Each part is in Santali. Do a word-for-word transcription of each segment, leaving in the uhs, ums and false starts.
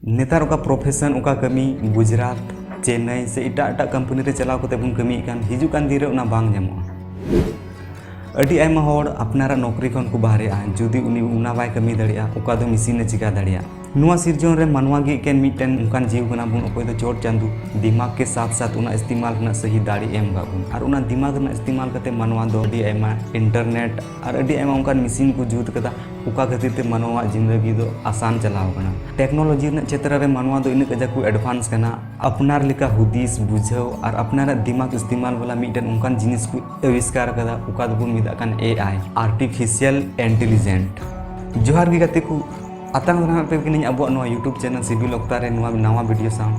ᱱᱮᱛᱟᱨ ᱚᱠᱟ ᱯᱨᱚᱯᱷᱮᱥᱚᱱ, ᱚᱠᱟ ᱠᱟᱹᱢᱤ ᱜᱩᱡᱽᱨᱟᱴ, ᱪᱮᱱᱱᱟᱭ ᱥᱮ ᱮᱴᱟᱜ ᱮᱴᱟᱜ ᱠᱳᱢᱯᱟᱱᱤ ᱨᱮ ᱪᱟᱞᱟᱣ ᱠᱟᱛᱮ ᱵᱚᱱ ᱠᱟᱹᱢᱤᱭᱮᱫ ᱠᱟᱱ, ᱦᱤᱡᱩᱜ ᱠᱟᱱ ᱫᱤᱱ ᱨᱮ ᱚᱱᱟ ᱵᱟᱝ ᱧᱟᱢᱚᱜᱼᱟ᱾ ᱟᱹᱰᱤ ᱟᱭᱢᱟ ᱦᱚᱲ ᱟᱯᱱᱟᱨᱟᱜ ᱱᱚᱠᱨᱤ ᱠᱷᱚᱱ ᱠᱚ ᱵᱟᱦᱨᱮᱜᱼᱟ᱾ ᱡᱩᱫᱤ ᱩᱱᱤ ᱚᱱᱟ ᱵᱟᱭ ᱠᱟᱹᱢᱤ ᱫᱟᱲᱮᱭᱟᱜᱼᱟ, ᱚᱠᱟ ᱫᱚ ᱢᱮᱥᱤᱱ ᱮ ᱪᱤᱠᱟ ᱫᱟᱲᱮᱭᱟᱜᱼᱟ? ᱱᱚᱣᱟ ᱥᱤᱨᱡᱚᱱ ᱨᱮ ᱢᱟᱱᱣᱟ ᱜᱮ ᱮᱠᱮᱱ ᱢᱤᱫᱴᱮᱱ ᱚᱱᱠᱟᱱ ᱡᱤᱣ ᱠᱟᱱᱟ ᱵᱚᱱ, ᱚᱠᱚᱭ ᱫᱚ ᱪᱚᱴ ᱪᱟᱸᱫᱩ ᱫᱤᱢᱟᱜᱽ ᱠᱮ ᱥᱟᱛ ᱥᱟᱛ ᱚᱱᱟ ᱤᱥᱛᱮᱢᱟᱞ ᱨᱮᱱᱟᱜ ᱥᱟᱹᱦᱤ ᱫᱟᱲᱮ ᱮᱢ ᱠᱟᱜ ᱵᱚᱱ᱾ ᱟᱨ ᱚᱱᱟ ᱫᱤᱢᱟᱜᱽ ᱨᱮᱱᱟᱜ ᱤᱥᱛᱮᱢᱟᱞ ᱠᱟᱛᱮ ᱢᱟᱱᱣᱟ ᱫᱚ ᱟᱹᱰᱤ ᱟᱭᱢᱟ ᱤᱱᱴᱟᱨᱱᱮᱴ ᱟᱨ ᱟᱹᱰᱤ ᱟᱭᱢᱟ ᱚᱱᱠᱟᱱ ᱢᱮᱥᱤᱱ ᱠᱚ ᱡᱩᱛ ᱠᱟᱫᱟ, ᱚᱠᱟ ᱠᱷᱟᱹᱛᱤᱨ ᱛᱮ ᱢᱟᱱᱣᱟᱣᱟᱜ ᱡᱤᱱᱫᱟᱹᱜᱤ ᱫᱚ ᱟᱥᱟᱱ ᱪᱟᱞᱟᱣ ᱠᱟᱱᱟ᱾ ᱴᱮᱠᱱᱳᱞᱚᱡᱤ ᱨᱮᱱᱟᱜ ᱪᱷᱮᱛᱨᱚ ᱨᱮ ᱢᱟᱱᱣᱟ ᱫᱚ ᱤᱱᱟᱹᱜ ᱠᱟᱡᱟᱠ ᱠᱚ ᱮᱰᱵᱷᱟᱱᱥ ᱠᱟᱱᱟ, ᱟᱯᱱᱟᱨ ᱞᱮᱠᱟ ᱦᱩᱫᱤᱥ ᱵᱩᱡᱷᱟᱹᱣ ᱟᱨ ᱟᱯᱱᱟᱨᱟᱜ ᱫᱤᱢᱟᱜᱽ ᱤᱥᱛᱮᱢᱟᱞ ᱵᱟᱞᱟ ᱢᱤᱫᱴᱮᱱ ᱚᱱᱠᱟᱱ ᱡᱤᱱᱤᱥ ᱠᱚ ᱟᱵᱤᱥᱠᱟᱨ ᱠᱟᱫᱟ, ᱚᱠᱟ ᱫᱚᱵᱚᱱ ᱢᱮᱛᱟᱜ ᱠᱟᱱ ᱮ ᱟᱭ, ᱟᱨᱴᱤᱯᱷᱤᱥᱤᱭᱟᱞ ᱤᱱᱴᱮᱞᱤᱡᱮᱱᱴ᱾ ᱡᱚᱦᱟᱨ ᱜᱮ ᱜᱟᱛᱮ ᱠᱚ, ᱟᱛᱟᱝ ᱫᱟᱨᱟᱢ ᱯᱮ ᱠᱟᱹᱱᱟᱹᱧ ᱟᱵᱚᱣᱟᱜ ᱱᱚᱣᱟ YouTube ᱪᱮᱱᱮᱞ ᱥᱤᱵᱤᱞ ᱚᱠᱛᱟ ᱨᱮ ᱱᱚᱣᱟ ᱱᱟᱣᱟ ᱵᱷᱤᱰᱤᱭᱳ ᱥᱟᱶ᱾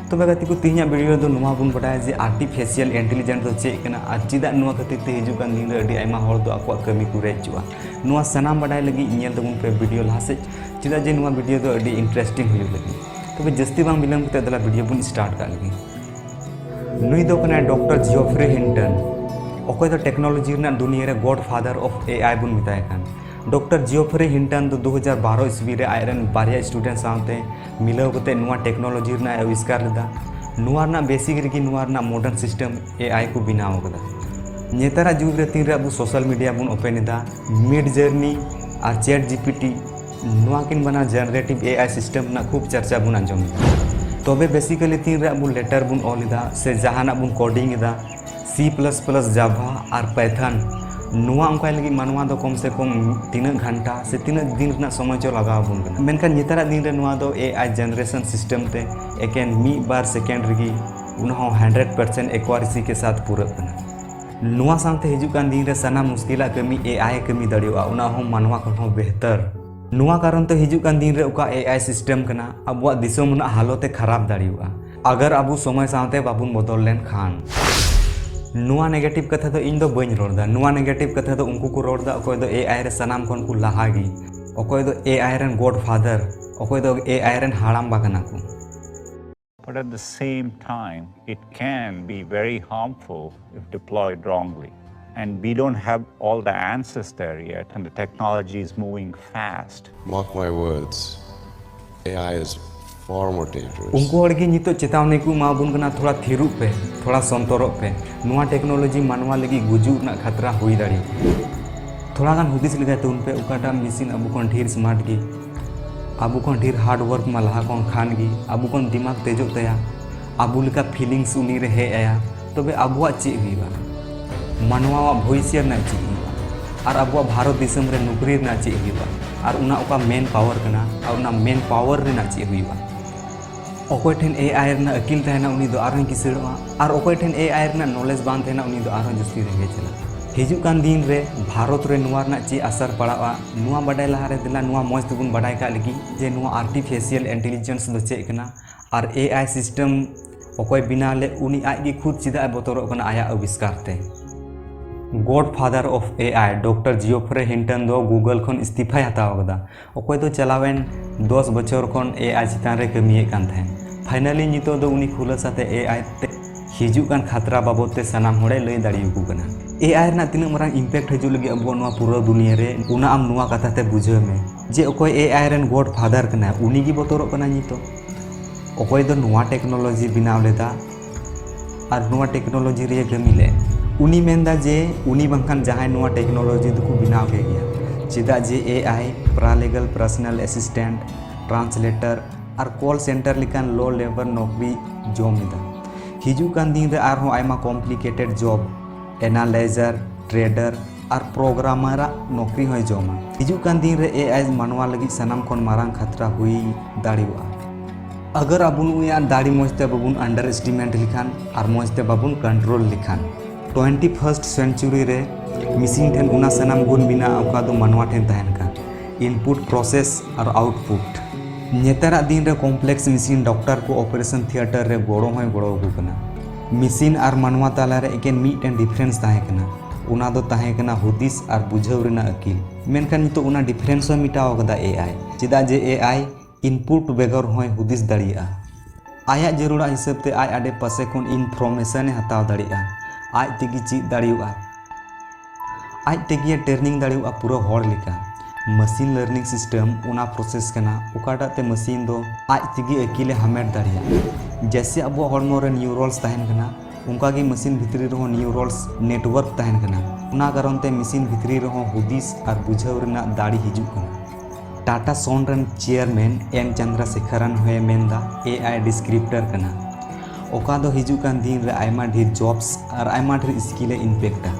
ᱛᱚᱵᱮ ᱜᱟᱛᱮ ᱠᱚ, ᱛᱮᱦᱮᱧᱟᱜ ᱵᱷᱤᱰᱤᱭᱳ ᱨᱮᱫᱚ ᱱᱚᱣᱟ ᱵᱚᱱ ᱵᱟᱰᱟᱭᱟ ᱡᱮ ᱟᱨᱴᱤᱯᱷᱤᱥᱤᱭᱟᱞ ᱤᱱᱴᱮᱞᱤᱡᱮᱱᱴ ᱫᱚ ᱪᱮᱫ ᱠᱟᱱᱟ ᱟᱨ ᱪᱮᱫᱟᱜ ᱱᱚᱣᱟ ᱠᱷᱟᱹᱛᱤᱨ ᱛᱮ ᱦᱤᱡᱩᱜ ᱠᱟᱱ ᱫᱤᱱ ᱨᱮ ᱟᱹᱰᱤ ᱟᱭᱢᱟ ᱦᱚᱲ ᱫᱚ ᱟᱠᱚᱣᱟᱜ ᱠᱟᱹᱢᱤ ᱠᱚ ᱨᱮᱡ ᱦᱚᱪᱚᱜᱼᱟ᱾ ᱱᱚᱣᱟ ᱥᱟᱱᱟᱢ ᱵᱟᱰᱟᱭ ᱞᱟᱹᱜᱤᱫ ᱧᱮᱞ ᱛᱟᱵᱚᱱ ᱯᱮ ᱵᱷᱤᱰᱤᱭᱳ ᱞᱟᱦᱟ ᱥᱮᱫ, ᱪᱮᱫᱟᱜ ᱡᱮ ᱱᱚᱣᱟ ᱵᱷᱤᱰᱤᱭᱳ ᱫᱚ ᱟᱹᱰᱤ ᱤᱱᱴᱟᱨᱮᱥᱴᱤᱝ ᱦᱩᱭᱩᱜ ᱞᱟᱹᱜᱤᱫ᱾ ᱛᱚᱵᱮ ᱡᱟᱹᱥᱛᱤ ᱵᱟᱝ ᱵᱤᱞᱚᱢ ᱠᱟᱛᱮ ᱫᱮᱞᱟ ᱵᱷᱤᱰᱤᱭᱳ ᱵᱚᱱ ᱥᱴᱟᱨᱴ ᱠᱟᱜ ᱞᱮᱜᱮ᱾ ᱱᱩᱭ ᱫᱚ ᱠᱟᱱᱟᱭ ᱰᱚᱠᱴᱚᱨ ᱡᱤᱭᱚᱯᱷᱨᱤ ᱦᱤᱱᱴᱚᱱ, ᱚᱠᱚᱭ ᱫᱚ ᱴᱮᱠᱱᱳᱞᱚᱡᱤ ᱨᱮᱱᱟᱜ ᱫᱩᱱᱤᱭᱟᱹ ᱨᱮ ᱜᱚᱰ ᱯᱷᱟᱫᱟᱨ ᱚᱯᱷ ᱮ ᱟᱭ ᱵᱚᱱ ᱢᱮᱛᱟᱭ ᱠᱟᱱ᱾ ᱰᱚᱠᱴᱚᱨ ᱡᱤᱭᱚᱯᱷᱨᱤ ᱦᱤᱱᱴᱚᱱ ᱫᱚ ᱫᱩ ᱦᱟᱡᱟᱨ ᱵᱟᱨᱚ ᱤᱥᱣᱤ ᱨᱮ ᱟᱡᱨᱮᱱ ᱵᱟᱨᱭᱟ ᱥᱴᱩᱰᱮᱱᱴ ᱥᱟᱶᱛᱮ ᱢᱤᱞᱟᱹᱣ ᱠᱟᱛᱮ ᱱᱚᱣᱟ ᱴᱮᱠᱱᱳᱞᱚᱡᱤ ᱨᱮᱱᱟᱜ ᱮ ᱟᱵᱤᱥᱠᱟᱨ ᱞᱮᱫᱟ᱾ ᱱᱚᱣᱟ ᱨᱮᱱᱟᱜ ᱵᱮᱥᱤᱠ ᱨᱮᱜᱮ ᱱᱚᱣᱟ ᱨᱮᱱᱟᱜ ᱢᱚᱰᱟᱨᱱ ᱥᱤᱥᱴᱮᱢ ᱮ ᱟᱭ ᱠᱚ ᱵᱮᱱᱟᱣ ᱠᱟᱫᱟ᱾ ᱱᱮᱛᱟᱨᱟᱜ ᱡᱩᱜᱽ ᱨᱮ ᱛᱤᱱᱨᱮ ᱟᱵᱚ ᱥᱳᱥᱟᱞ ᱢᱤᱰᱤᱭᱟ ᱵᱚᱱ ᱳᱯᱮᱱ ᱮᱫᱟ, ᱢᱤᱰ ᱡᱟᱨᱱᱤ ᱟᱨ ᱪᱮᱴ ᱡᱤ ᱯᱤ ᱴᱤ, ᱱᱚᱣᱟ ᱠᱤᱱ ᱵᱟᱱᱟᱨ ᱡᱮᱱᱟᱨᱮᱴᱤᱵᱷ ᱮ ᱟᱭ ᱥᱤᱥᱴᱮᱢ ᱨᱮᱱᱟᱜ ᱠᱷᱩᱵ ᱪᱟᱨᱪᱟ ᱵᱚᱱ ᱟᱸᱡᱚᱢ ᱮᱫᱟ᱾ ᱛᱚᱵᱮ ᱵᱮᱥᱤᱠᱟᱞᱤ ᱛᱤᱱᱨᱮ ᱟᱵᱚ ᱞᱮᱴᱟᱨ ᱵᱚᱱ ᱚᱞ ᱮᱫᱟ ᱥᱮ ᱡᱟᱦᱟᱱᱟᱜ ᱵᱚᱱ ᱠᱳᱰᱤᱝ ᱮᱫᱟ, ᱥᱤ ᱯᱞᱟᱥ ᱯᱞᱟᱥ, ᱡᱟᱵᱷᱟ ᱟᱨ ᱯᱟᱭᱛᱷᱚᱱ, ᱱᱚᱣᱟ ᱚᱱᱠᱟᱭ ᱞᱟᱹᱜᱤᱫ ᱢᱟᱱᱣᱟ ᱫᱚ ᱠᱚᱢ ᱥᱮ ᱠᱚᱢ ᱛᱤᱱᱟᱹᱜ ᱜᱷᱟᱱᱴᱟ ᱥᱮ ᱛᱤᱱᱟᱹᱜ ᱫᱤᱱ ᱨᱮᱱᱟᱜ ᱥᱚᱢᱚᱭ ᱪᱚ ᱞᱟᱜᱟᱣ ᱟᱵᱚᱱ ᱠᱟᱱᱟ᱾ ᱢᱮᱱᱠᱷᱟᱱ ᱱᱮᱛᱟᱨᱟᱜ ᱫᱤᱱ ᱨᱮ ᱱᱚᱣᱟ ᱫᱚ ᱮ ᱟᱭ ᱡᱮᱱᱟᱨᱮᱥᱚᱱ ᱥᱤᱥᱴᱮᱢ ᱛᱮ ᱮᱠᱮᱱ ᱢᱤᱫ ᱵᱟᱨ ᱥᱮᱠᱮᱱᱰ ᱨᱮᱜᱮ, ᱚᱱᱟ ᱦᱚᱸ ᱦᱟᱱᱰᱨᱮᱰ ᱯᱟᱨᱥᱮᱱᱴ ᱮᱠᱩᱨᱮᱥᱤ ᱠᱮ ᱥᱟᱛᱷ ᱯᱩᱨᱟᱹᱜ ᱠᱟᱱᱟ᱾ ᱱᱚᱣᱟ ᱥᱟᱶᱛᱮ ᱦᱤᱡᱩᱜ ᱠᱟᱱ ᱫᱤᱱ ᱨᱮ ᱥᱟᱱᱟᱢ ᱢᱩᱥᱠᱤᱞᱟᱜ ᱠᱟᱹᱢᱤ ᱮ ᱟᱭ ᱮ ᱠᱟᱹᱢᱤ ᱫᱟᱲᱮᱭᱟᱜᱼᱟ, ᱚᱱᱟ ᱦᱚᱸ ᱢᱟᱱᱣᱟ ᱠᱷᱚᱱ ᱦᱚᱸ ᱵᱮᱦᱛᱚᱨ᱾ ᱱᱚᱣᱟ ᱠᱟᱨᱚᱱ ᱛᱮ ᱦᱤᱡᱩᱜ ᱠᱟᱱ ᱫᱤᱱ ᱨᱮ ᱚᱠᱟ ᱮ ᱟᱭ ᱥᱤᱥᱴᱮᱢ ᱠᱟᱱᱟ, ᱟᱵᱚᱣᱟᱜ ᱫᱤᱥᱚᱢ ᱨᱮᱱᱟᱜ ᱦᱟᱞᱚᱛ ᱮ ᱠᱷᱟᱨᱟᱯ ᱫᱟᱲᱮᱭᱟᱜᱼᱟ, ᱟᱜᱟᱨ ᱟᱵᱚ ᱥᱚᱢᱚᱭ ᱥᱟᱶᱛᱮ ᱵᱟᱵᱚᱱ ᱵᱚᱫᱚᱞ ᱞᱮᱱᱠᱷᱟᱱ᱾ ᱱᱚᱣᱟ ᱱᱮᱜᱮᱴᱤᱵᱷ ᱠᱟᱛᱷᱟ ᱫᱚ ᱤᱧ ᱫᱚ ᱵᱟᱹᱧ ᱨᱚᱲ ᱮᱫᱟ, ᱱᱚᱣᱟ ᱱᱮᱜᱮᱴᱤᱵᱷ ᱠᱟᱛᱷᱟ ᱫᱚ ᱩᱱᱠᱩ ᱠᱚ ᱨᱚᱲ ᱮᱫᱟ, ᱚᱠᱚᱭ ᱫᱚ ᱮ ᱟᱭ ᱨᱮ ᱥᱟᱱᱟᱢ ᱠᱷᱚᱱ ᱠᱚ ᱞᱟᱦᱟ ᱜᱮ, ᱚᱠᱚᱭ ᱫᱚ ᱮ ᱟᱭ ᱨᱮᱱ ᱜᱚᱰ ᱯᱷᱟᱫᱟᱨ, ᱚᱠᱚᱭ ᱫᱚ ᱮ ᱟᱭ ᱨᱮᱱ ᱦᱟᱲᱟᱢᱵᱟ ᱠᱟᱱᱟ ᱠᱚ᱾ But at the same time, it can be very harmful if deployed wrongly. And we don't have all the answers there yet, and the technology is moving fast. Mark my words, AI is far more dangerous. ᱩᱱᱠᱩ ᱦᱚᱲ ᱜᱮ ᱱᱤᱛᱚᱜ ᱪᱮᱛᱟᱣᱱᱤ ᱠᱚ ᱮᱢᱟ ᱵᱚᱱ ᱠᱟᱱᱟ, ᱛᱷᱚᱲᱟ ᱛᱷᱤᱨᱚᱜ ᱯᱮ, ᱛᱷᱚᱲᱟ ᱥᱚᱱᱛᱚᱨᱚᱜ ᱯᱮ᱾ ᱱᱚᱣᱟ ᱴᱮᱠᱱᱳᱞᱚᱡᱤ ᱢᱟᱱᱣᱟ ᱞᱟᱹᱜᱤᱫ ᱜᱩᱡᱩᱜ ᱨᱮᱱᱟᱜ ᱠᱷᱟᱛᱨᱟ ᱦᱩᱭ ᱫᱟᱲᱮᱭᱟᱜᱼᱟ᱾ ᱛᱷᱚᱲᱟ ᱜᱟᱱ ᱦᱩᱫᱤᱥ ᱞᱮᱜᱟᱭ ᱛᱟᱵᱚᱱ ᱯᱮ, ᱚᱠᱟᱴᱟᱜ ᱢᱮᱥᱤᱱ ᱟᱵᱚ ᱠᱷᱚᱱ ᱰᱷᱮᱨ ᱥᱢᱟᱨᱴ ᱜᱮ, ᱟᱵᱚ ᱠᱷᱚᱱ ᱰᱷᱮᱨ ᱦᱟᱨᱰ ᱣᱟᱨᱠ ᱢᱟ ᱞᱟᱦᱟ ᱠᱷᱚᱱ ᱠᱷᱟᱱ ᱜᱮ, ᱟᱵᱚ ᱠᱷᱚᱱ ᱫᱤᱢᱟᱜᱽ ᱛᱮᱡᱚᱜ ᱛᱟᱭᱟ, ᱟᱵᱚ ᱞᱮᱠᱟ ᱯᱷᱤᱞᱤᱝᱥ ᱩᱱᱤ ᱨᱮ ᱦᱮᱡ ᱟᱭᱟ, ᱛᱚᱵᱮ ᱟᱵᱚᱣᱟᱜ ᱪᱮᱫ ᱦᱩᱭᱩᱜᱼᱟ? ᱢᱟᱱᱣᱟᱣᱟᱜ ᱵᱷᱚᱭᱤᱥᱭᱟᱹ ᱨᱮᱱᱟᱜ ᱪᱮᱫ ᱦᱩᱭᱩᱜᱼᱟ? ᱟᱨ ᱟᱵᱚᱣᱟᱜ ᱵᱷᱟᱨᱚᱛ ᱫᱤᱥᱚᱢ ᱨᱮ ᱱᱚᱠᱨᱤ ᱨᱮᱱᱟᱜ ᱪᱮᱫ ᱦᱩᱭᱩᱜᱼᱟ? ᱟᱨ ᱚᱱᱟ ᱚᱠᱟ ᱢᱮᱱ ᱯᱟᱣᱟᱨ ᱠᱟᱱᱟ, ᱟᱨ ᱚᱱᱟ ᱢᱮᱱ ᱯᱟᱣᱟᱨ ᱨᱮᱱᱟᱜ ᱪᱮᱫ ᱦᱩᱭᱩᱜᱼᱟ? ᱚᱠᱚᱭ ᱴᱷᱮᱱ AI ᱨᱮᱱᱟᱜ ᱟᱹᱠᱤᱞ ᱛᱟᱦᱮᱱᱟ, ᱩᱱᱤ ᱫᱚ ᱟᱨᱦᱚᱸᱭ ᱠᱤᱥᱟᱹᱬᱚᱜᱼᱟ, ᱟᱨ ᱚᱠᱚᱭ ᱴᱷᱮᱱ AI ᱨᱮᱱᱟᱜ ᱱᱚᱞᱮᱡᱽ ᱵᱟᱝ ᱛᱟᱦᱮᱱᱟ, ᱩᱱᱤ ᱫᱚ ᱟᱨᱦᱚᱸ ᱡᱟᱹᱥᱛᱤ ᱨᱮᱸᱜᱮᱡ ᱪᱟᱞᱟᱜᱼᱟ᱾ ᱦᱤᱡᱩᱜ ᱠᱟᱱ ᱫᱤᱱ ᱨᱮ ᱵᱷᱟᱨᱚᱛ ᱨᱮ ᱱᱚᱣᱟ ᱨᱮᱱᱟᱜ ᱪᱮᱫ ᱟᱥᱟᱨ ᱯᱟᱲᱟᱜᱼᱟ, ᱱᱚᱣᱟ ᱵᱟᱰᱟᱭ ᱞᱟᱦᱟᱨᱮ ᱫᱮᱞᱟ ᱱᱚᱣᱟ ᱢᱚᱡᱽ ᱛᱮᱵᱚᱱ ᱵᱟᱰᱟᱭ ᱠᱟᱜ ᱞᱟᱹᱜᱤᱫ ᱡᱮ ᱱᱚᱣᱟ ᱟᱨᱴᱤᱯᱷᱤᱥᱤᱭᱟᱞ ᱤᱱᱴᱮᱞᱤᱡᱮᱱᱥ ᱫᱚ ᱪᱮᱫ ᱠᱟᱱᱟ, ᱟᱨ AI ᱥᱤᱥᱴᱮᱢ ᱚᱠᱚᱭ ᱵᱮᱱᱟᱣ ᱞᱮᱫ, ᱩᱱᱤ ᱟᱡ ᱜᱮ ᱠᱷᱩᱫ ᱪᱮᱫᱟᱜ ᱮ ᱵᱚᱛᱚᱨᱚᱜ ᱠᱟᱱᱟ ᱟᱭᱟᱜ ᱟᱵᱤᱥᱠᱟᱨ ᱛᱮ? ᱜᱚᱰ ᱯᱷᱟᱫᱟᱨ ᱚᱯᱷ AI ᱰᱚᱠᱴᱚᱨ ᱡᱤᱭᱳᱯᱷᱨᱮ ᱦᱤᱱᱴᱚᱱ ᱫᱚ ᱜᱩᱜᱚᱞ ᱠᱷᱚᱱ ᱤᱥᱛᱤᱯᱷᱟᱭ ᱦᱟᱛᱟᱣ ᱟᱠᱟᱫᱟ᱾ ᱚᱠᱚᱭ ᱫᱚ ᱪᱟᱞᱟᱣᱮᱱ ᱫᱚᱥ ᱵᱚᱪᱷᱚᱨ ᱠᱷᱚᱱ AI ᱪᱮᱛᱟᱱ ᱨᱮ ᱠᱟᱹᱢᱤᱭᱮᱫ ᱠᱟᱱ ᱛᱟᱦᱮᱸᱱ᱾ ᱯᱷᱟᱭᱱᱟᱞᱤ ᱱᱤᱛᱚᱜ ᱫᱚ ᱩᱱᱤ ᱠᱷᱩᱞᱟᱹᱥᱟᱛᱮ AI ᱛᱮ ᱦᱤᱡᱩᱜ ᱠᱟᱱ ᱠᱷᱟᱛᱨᱟ ᱵᱟᱵᱚᱫ ᱛᱮ ᱥᱟᱱᱟᱢ ᱦᱚᱲᱮ ᱞᱟᱹᱭ ᱫᱟᱲᱮᱭᱟᱠᱚ ᱠᱟᱱᱟ᱾ AI ᱨᱮᱱᱟᱜ ᱛᱤᱱᱟᱹᱜ ᱢᱟᱨᱟᱝ ᱤᱢᱯᱮᱠᱴ ᱦᱤᱡᱩᱜ ᱞᱟᱹᱜᱤᱫ ᱟᱵᱚᱣᱟᱜ ᱱᱚᱣᱟ ᱯᱩᱨᱟᱹ ᱫᱩᱱᱤᱭᱟᱹ ᱨᱮ, ᱚᱱᱟ ᱟᱢ ᱱᱚᱣᱟ ᱠᱟᱛᱷᱟ ᱛᱮ ᱵᱩᱡᱷᱟᱹᱣ ᱢᱮ ᱡᱮ ᱚᱠᱚᱭ AI ᱨᱮᱱ ᱜᱚᱰ ᱯᱷᱟᱫᱟᱨ ᱠᱟᱱᱟᱭ, ᱩᱱᱤ ᱜᱮ ᱵᱚᱛᱚᱨᱚᱜ ᱠᱟᱱᱟ ᱱᱤᱛᱚᱜ᱾ ᱚᱠᱚᱭ ᱫᱚ ᱱᱚᱣᱟ ᱴᱮᱠᱱᱳᱞᱚᱡᱤ ᱵᱮᱱᱟᱣ ᱞᱮᱫᱟ ᱟᱨ ᱱᱚᱣᱟ ᱴᱮᱠᱱᱳᱞᱚᱡᱤ ᱨᱮᱭ ᱠᱟᱹᱢᱤ ᱞᱮᱫ, ᱩᱱᱤ ᱢᱮᱱᱫᱟ ᱡᱮ ᱩᱱᱤ ᱵᱟᱝᱠᱷᱟᱱ ᱡᱟᱦᱟᱸᱭ ᱱᱚᱣᱟ ᱴᱮᱠᱱᱳᱞᱚᱡᱤ ᱫᱚᱠᱚ ᱵᱮᱱᱟᱣ ᱠᱮ ᱜᱮᱭᱟ᱾ ᱪᱮᱫᱟᱜ ᱡᱮ AI, paralegal, personal assistant, translator ᱟᱨ call center ᱞᱮᱠᱟᱱ low level ᱱᱚᱠᱨᱤ ᱡᱚᱢ ᱮᱫᱟ᱾ ᱦᱤᱡᱩᱜ ᱠᱟᱱ ᱫᱤᱱ ᱨᱮ ᱟᱨᱦᱚᱸ ᱟᱭᱢᱟ complicated job, analyzer, trader ᱟᱨ programmer ᱟᱜ ᱱᱚᱠᱨᱤ ᱦᱚᱸᱭ ᱡᱚᱢᱟ᱾ ᱦᱤᱡᱩᱜ ᱠᱟᱱ ᱫᱤᱱ ᱨᱮ AI ᱢᱟᱱᱣᱟ ᱞᱟᱹᱜᱤᱫ ᱥᱟᱱᱟᱢ ᱠᱷᱚᱱ ᱢᱟᱨᱟᱝ ᱠᱷᱟᱛᱨᱟ ᱦᱩᱭ ᱫᱟᱲᱮᱭᱟᱜᱼᱟ᱾ ᱟᱜᱟᱨ ᱟᱵᱚ ᱱᱩᱭᱟᱜ ᱫᱟᱲᱮ ᱢᱚᱡᱽ ᱛᱮ ᱵᱟᱵᱚᱱ underestimate ᱞᱮᱠᱷᱟᱱ ᱟᱨ ᱢᱚᱡᱽ ᱛᱮ ᱵᱟᱵᱚᱱ control ᱞᱮᱠᱷᱟᱱ, twenty first century ᱨᱮ ᱢᱮᱥᱤᱱ ᱴᱷᱮᱱ ᱚᱱᱟ ᱥᱟᱱᱟᱢ ᱜᱩᱱ ᱢᱮᱱᱟᱜᱼᱟ, ᱚᱠᱟ ᱫᱚ ᱢᱟᱱᱣᱟ ᱴᱷᱮᱱ ᱛᱟᱦᱮᱱ ᱠᱟᱱ, input, process ᱟᱨ output᱾ ᱱᱮᱛᱟᱨᱟᱜ ᱫᱤᱱ ᱨᱮ complex machine ᱰᱚᱠᱴᱚᱨ ᱠᱚ operation theatre ᱨᱮ ᱜᱚᱲᱚ ᱦᱚᱸᱭ ᱜᱚᱲᱚ ᱟᱠᱚ ᱠᱟᱱᱟ᱾ ᱢᱮᱥᱤᱱ ᱟᱨ ᱢᱟᱱᱣᱟ ᱛᱟᱞᱟᱨᱮ ᱮᱠᱮᱱ ᱢᱤᱫᱴᱮᱱ difference ᱛᱟᱦᱮᱸ ᱠᱟᱱᱟ, ᱚᱱᱟ ᱫᱚ ᱛᱟᱦᱮᱸ ᱠᱟᱱᱟ ᱦᱩᱫᱤᱥ ᱟᱨ ᱵᱩᱡᱷᱟᱹᱣ ᱨᱮᱱᱟᱜ ᱟᱹᱠᱤᱞ᱾ ᱢᱮᱱᱠᱷᱟᱱ ᱱᱤᱛᱚᱜ ᱚᱱᱟ difference ᱦᱚᱸᱭ ᱢᱮᱴᱟᱣ ᱟᱠᱟᱫᱟ AI, ᱪᱮᱫᱟᱜ ᱡᱮ AI input ᱵᱮᱜᱚᱨ ᱦᱚᱸᱭ ᱦᱩᱫᱤᱥ ᱫᱟᱲᱮᱭᱟᱜᱼᱟ᱾ ᱟᱭᱟᱜ ᱡᱟᱹᱨᱩᱲᱟᱜ ᱦᱤᱥᱟᱹᱵ ᱛᱮ ᱟᱡ ᱟᱰᱮ ᱯᱟᱥᱮ ᱠᱷᱚᱱ information ᱮ ᱦᱟᱛᱟᱣ ᱫᱟᱲᱮᱭᱟᱜᱼᱟ, ᱟᱡ ᱛᱮᱜᱮ ᱪᱮᱫ ᱫᱟᱲᱮᱭᱟᱜᱼᱟ, ᱟᱡ ᱛᱮᱜᱮ training ᱫᱟᱲᱮᱭᱟᱜᱼᱟ ᱯᱩᱨᱟᱹ ᱦᱚᱲ ᱞᱮᱠᱟ᱾ ᱢᱮᱥᱤᱱ ᱞᱟᱨᱱᱤᱝ ᱥᱤᱥᱴᱮᱢ ᱚᱱᱟ ᱯᱨᱚᱥᱮᱥ ᱠᱟᱱᱟ, ᱚᱠᱟᱴᱟᱜ ᱛᱮ ᱢᱮᱥᱤᱱ ᱫᱚ ᱟᱡ ᱛᱮᱜᱮ ᱟᱹᱠᱤᱞᱮ ᱦᱟᱢᱮᱴ ᱫᱟᱲᱮᱭᱟᱜᱼᱟ᱾ ᱡᱮᱭᱥᱮ ᱟᱵᱚᱣᱟᱜ ᱦᱚᱲᱢᱚ ᱨᱮ ᱱᱤᱭᱩᱨᱚᱱᱥ ᱛᱟᱦᱮᱱ ᱠᱟᱱᱟ, ᱚᱱᱠᱟᱜᱮ ᱢᱮᱥᱤᱱ ᱵᱷᱤᱛᱨᱤ ᱨᱮᱦᱚᱸ ᱱᱤᱭᱩᱨᱚᱱᱥ ᱱᱮᱴᱣᱟᱨᱠ ᱛᱟᱦᱮᱱ ᱠᱟᱱᱟ᱾ ᱚᱱᱟ ᱠᱟᱨᱚᱱ ᱛᱮ ᱢᱮᱥᱤᱱ ᱵᱷᱤᱛᱨᱤ ᱨᱮᱦᱚᱸ ᱦᱩᱫᱤᱥ ᱟᱨ ᱵᱩᱡᱷᱟᱹᱣ ᱨᱮᱱᱟᱜ ᱫᱟᱲᱮ ᱦᱤᱡᱩᱜ ᱠᱟᱱᱟ᱾ ᱴᱟᱴᱟ ᱥᱚᱱ ᱨᱮᱱ ᱪᱮᱭᱟᱨᱢᱮᱱ ᱮᱱ ᱪᱚᱱᱫᱨᱚᱥᱮᱠᱷᱚᱨᱚᱱ ᱦᱚᱸᱭ ᱢᱮᱱᱫᱟ, ᱮ ᱟᱭ ᱰᱤᱥᱠᱨᱤᱯᱴᱟᱨ ᱠᱟᱱᱟ, ᱚᱠᱟ ᱫᱚ ᱦᱤᱡᱩᱜ ᱠᱟᱱ ᱫᱤᱱ ᱨᱮ ᱟᱭᱢᱟ ᱰᱷᱮᱨ ᱡᱚᱵᱥ ᱟᱨ ᱟᱭᱢᱟ ᱰᱷᱮᱨ ᱥᱠᱤᱞ ᱮ ᱤᱢᱯᱮᱠᱴᱟ᱾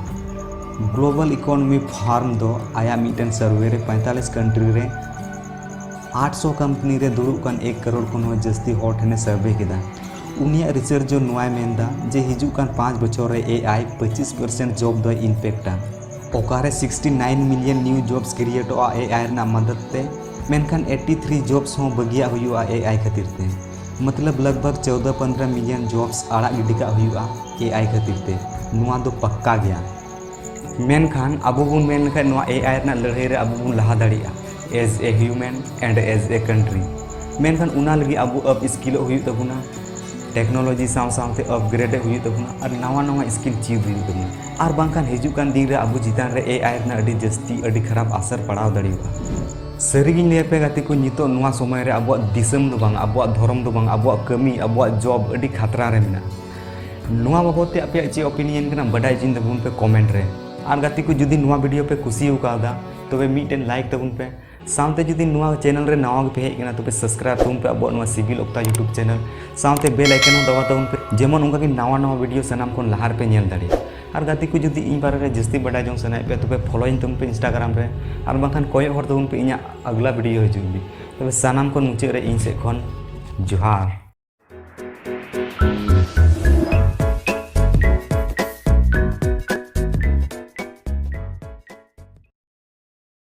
ᱜᱞᱳᱵᱟᱞ ᱤᱠᱳᱱᱚᱢᱤ ᱯᱷᱟᱨᱢ ᱫᱚ ᱟᱭᱟᱜ ᱢᱤᱫᱴᱮᱱ ᱥᱟᱨᱵᱷᱮ ᱨᱮ ᱯᱚᱸᱭᱛᱟᱞᱤᱥ ᱠᱟᱱᱴᱨᱤ ᱨᱮ ᱟᱴᱥᱚ ᱠᱳᱢᱯᱟᱱᱤ ᱨᱮ ᱫᱩᱲᱩᱵ ᱠᱟᱱ ᱮᱠ ᱠᱟᱨᱳᱲ ᱠᱷᱚᱱ ᱦᱚᱸ ᱡᱟᱹᱥᱛᱤ ᱦᱚᱲ ᱴᱷᱮᱱᱮ ᱥᱟᱨᱵᱷᱮ ᱠᱮᱫᱟ᱾ ᱩᱱᱤᱭᱟᱜ ᱨᱤᱥᱟᱨᱪ ᱫᱚ ᱱᱚᱣᱟᱭ ᱢᱮᱱᱫᱟ ᱡᱮ ᱦᱤᱡᱩᱜ ᱠᱟᱱ ᱯᱟᱸᱪ ᱵᱚᱪᱷᱚᱨ ᱨᱮ ᱮ ᱟᱭ ᱯᱚᱸᱪᱤᱥ ᱯᱟᱨᱥᱮᱱᱴ ᱡᱚᱵ ᱫᱚᱭ ᱤᱢᱯᱮᱠᱴᱟ, ᱚᱠᱟᱨᱮ ᱥᱤᱠᱥᱴᱤ ᱱᱟᱭᱤᱱ ᱢᱤᱞᱤᱭᱚᱱ ᱱᱤᱭᱩ ᱡᱚᱵᱥ ᱠᱨᱤᱭᱮᱴᱚᱜᱼᱟ ᱮ ᱟᱭ ᱨᱮᱱᱟᱜ ᱢᱟᱫᱟᱫ ᱛᱮ, ᱢᱮᱱᱠᱷᱟᱱ ᱮᱭᱤᱴᱴᱤ ᱛᱷᱨᱤ ᱡᱚᱵᱥ ᱦᱚᱸ ᱵᱟᱹᱜᱤᱭᱟᱜ ᱦᱩᱭᱩᱜᱼᱟ ᱮ ᱟᱭ ᱠᱷᱟᱹᱛᱤᱨ ᱛᱮ᱾ ᱢᱚᱛᱞᱚᱵ ᱞᱟᱜᱽ ᱵᱷᱟᱜᱽ ᱪᱳᱣᱫᱟ ᱯᱚᱱᱫᱽᱨᱚ ᱢᱤᱞᱤᱭᱚᱱ ᱡᱚᱵᱥ ᱟᱲᱟᱜ ᱜᱤᱰᱤ ᱠᱟᱜ ᱦᱩᱭᱩᱜᱼᱟ ᱮ ᱟᱭ ᱠᱷᱟᱹᱛᱤᱨ ᱛᱮ᱾ ᱱᱚᱣᱟ ᱫᱚ ᱯᱟᱠᱠᱟ ᱜᱮᱭᱟ᱾ ᱢᱮᱱᱠᱷᱟᱱ ᱟᱵᱚ ᱵᱚᱱ ᱢᱮᱱ ᱞᱮᱠᱷᱟᱱ ᱱᱚᱣᱟ ᱮ ᱟᱭ ᱨᱮᱱᱟᱜ ᱞᱟᱹᱲᱦᱟᱹᱭ ᱨᱮ ᱟᱵᱚ ᱵᱚᱱ ᱞᱟᱦᱟ ᱫᱟᱲᱮᱭᱟᱜᱼᱟ as a human and as a country᱾ ᱢᱮᱱᱠᱷᱟᱱ ᱚᱱᱟ ᱞᱟᱹᱜᱤᱫ ᱟᱵᱚ ᱟᱯ ᱥᱠᱤᱞᱚᱜ ᱦᱩᱭᱩᱜ ᱛᱟᱵᱚᱱᱟ, ᱴᱮᱠᱱᱳᱞᱚᱡᱤ ᱥᱟᱶ ᱥᱟᱶᱛᱮ ᱟᱯᱜᱨᱮᱰ ᱦᱩᱭᱩᱜ ᱛᱟᱵᱚᱱᱟ ᱟᱨ ᱱᱟᱣᱟ ᱱᱟᱣᱟ ᱥᱠᱤᱞ ᱪᱮᱫ ᱦᱩᱭᱩᱜ ᱛᱟᱵᱚᱱᱟ᱾ ᱟᱨ ᱵᱟᱝᱠᱷᱟᱱ ᱦᱤᱡᱩᱜ ᱠᱟᱱ ᱫᱤᱱ ᱨᱮ ᱟᱵᱚ ᱪᱮᱛᱟᱱ ᱨᱮ ᱮ ᱟᱭ ᱨᱮᱱᱟᱜ ᱟᱹᱰᱤ ᱡᱟᱹᱥᱛᱤ, ᱟᱹᱰᱤ ᱠᱷᱟᱨᱟᱯ ᱟᱥᱟᱨ ᱯᱟᱲᱟᱣ ᱫᱟᱲᱮᱭᱟᱜᱼᱟ᱾ ᱥᱟᱹᱨᱤᱜᱤᱧ ᱞᱟᱹᱭ ᱟᱯᱮ ᱜᱟᱛᱮ ᱠᱚ, ᱱᱤᱛᱚᱜ ᱱᱚᱣᱟ ᱥᱚᱢᱚᱭ ᱨᱮ ᱟᱵᱚᱣᱟᱜ ᱫᱤᱥᱚᱢ ᱫᱚ ᱵᱟᱝ, ᱟᱵᱚᱣᱟᱜ ᱫᱷᱚᱨᱚᱢ ᱫᱚ ᱵᱟᱝ, ᱟᱵᱚᱣᱟᱜ ᱠᱟᱹᱢᱤ, ᱟᱵᱚᱣᱟᱜ ᱡᱚᱵ ᱟᱹᱰᱤ ᱠᱷᱟᱛᱨᱟ ᱨᱮ ᱢᱮᱱᱟᱜᱼᱟ᱾ ᱱᱚᱣᱟ ᱵᱟᱵᱚᱫ ᱛᱮ ᱟᱯᱮᱭᱟᱜ ᱪᱮᱫ ᱚᱯᱤᱱᱤᱭᱚᱱ ᱠᱟᱱᱟ, ᱵᱟᱰᱟᱭ ᱦᱚᱪᱚᱧ ᱛᱟᱵᱚᱱ ᱯᱮ ᱠᱚᱢᱮᱱᱴ ᱨᱮ᱾ ᱟᱨ ᱜᱟᱛᱮ ᱠᱚ, ᱡᱩᱫᱤ ᱱᱚᱣᱟ ᱵᱷᱤᱰᱤᱭᱳ ᱯᱮ ᱠᱩᱥᱤ ᱟᱠᱟᱣᱫᱟ, ᱛᱚᱵᱮ ᱢᱤᱫᱴᱮᱱ ᱞᱟᱭᱤᱠ ᱛᱟᱵᱚᱱ ᱯᱮ᱾ ᱥᱟᱶᱛᱮ ᱡᱩᱫᱤ ᱱᱚᱣᱟ ᱪᱮᱱᱮᱞ ᱨᱮ ᱱᱟᱣᱟ ᱜᱮᱯᱮ ᱦᱮᱡ ᱟᱠᱟᱱᱟ, ᱛᱚᱵᱮ ᱥᱟᱵᱥᱠᱨᱟᱭᱤᱵ ᱛᱟᱵᱚᱱ ᱯᱮ ᱟᱵᱚᱣᱟᱜ ᱱᱚᱣᱟ ᱥᱤᱵᱤᱞ ᱚᱠᱛᱟ YouTube ᱪᱮᱱᱮᱞ᱾ ᱥᱟᱶᱛᱮ ᱵᱮᱞ ᱟᱭᱠᱚᱱ ᱦᱚᱸ ᱫᱟᱵᱟᱣ ᱛᱟᱵᱚᱱ ᱯᱮ, ᱡᱮᱢᱚᱱ ᱚᱱᱠᱟᱜᱮ ᱱᱟᱣᱟ ᱱᱟᱣᱟ ᱵᱷᱤᱰᱤᱭᱳ ᱥᱟᱱᱟᱢ ᱠᱷᱚᱱ ᱞᱟᱦᱟ ᱨᱮᱯᱮ ᱧᱮᱞ ᱫᱟᱲᱮᱭᱟᱜᱼᱟ᱾ ᱟᱨ ᱜᱟᱛᱮ ᱠᱚ, ᱡᱩᱫᱤ ᱤᱧ ᱵᱟᱨᱮ ᱨᱮ ᱡᱟᱹᱥᱛᱤ ᱵᱟᱰᱟᱭ ᱡᱚᱝ ᱥᱟᱱᱟᱭᱮᱫ ᱯᱮᱭᱟ, ᱛᱚᱵᱮ ᱯᱷᱚᱞᱳᱭᱤᱧ ᱛᱟᱵᱚᱱ ᱯᱮ ᱤᱱᱥᱴᱟᱜᱨᱟᱢ ᱨᱮ᱾ ᱟᱨ ᱵᱟᱝᱠᱷᱟᱱ ᱠᱚᱭᱚᱜ ᱦᱚᱨ ᱛᱟᱵᱚᱱ ᱯᱮ ᱤᱧᱟᱹᱜ ᱟᱜᱽᱞᱟ ᱵᱷᱤᱰᱤᱭᱳ ᱦᱤᱡᱩᱜ ᱞᱟᱹᱜᱤᱫ᱾ ᱛᱚᱵᱮ ᱥᱟᱱᱟᱢ ᱠᱷᱚᱱ ᱢᱩᱪᱟᱹᱫ ᱨᱮ ᱤᱧ ᱥᱮᱫ ᱠᱷᱚᱱ ᱡᱚᱦᱟᱨ᱾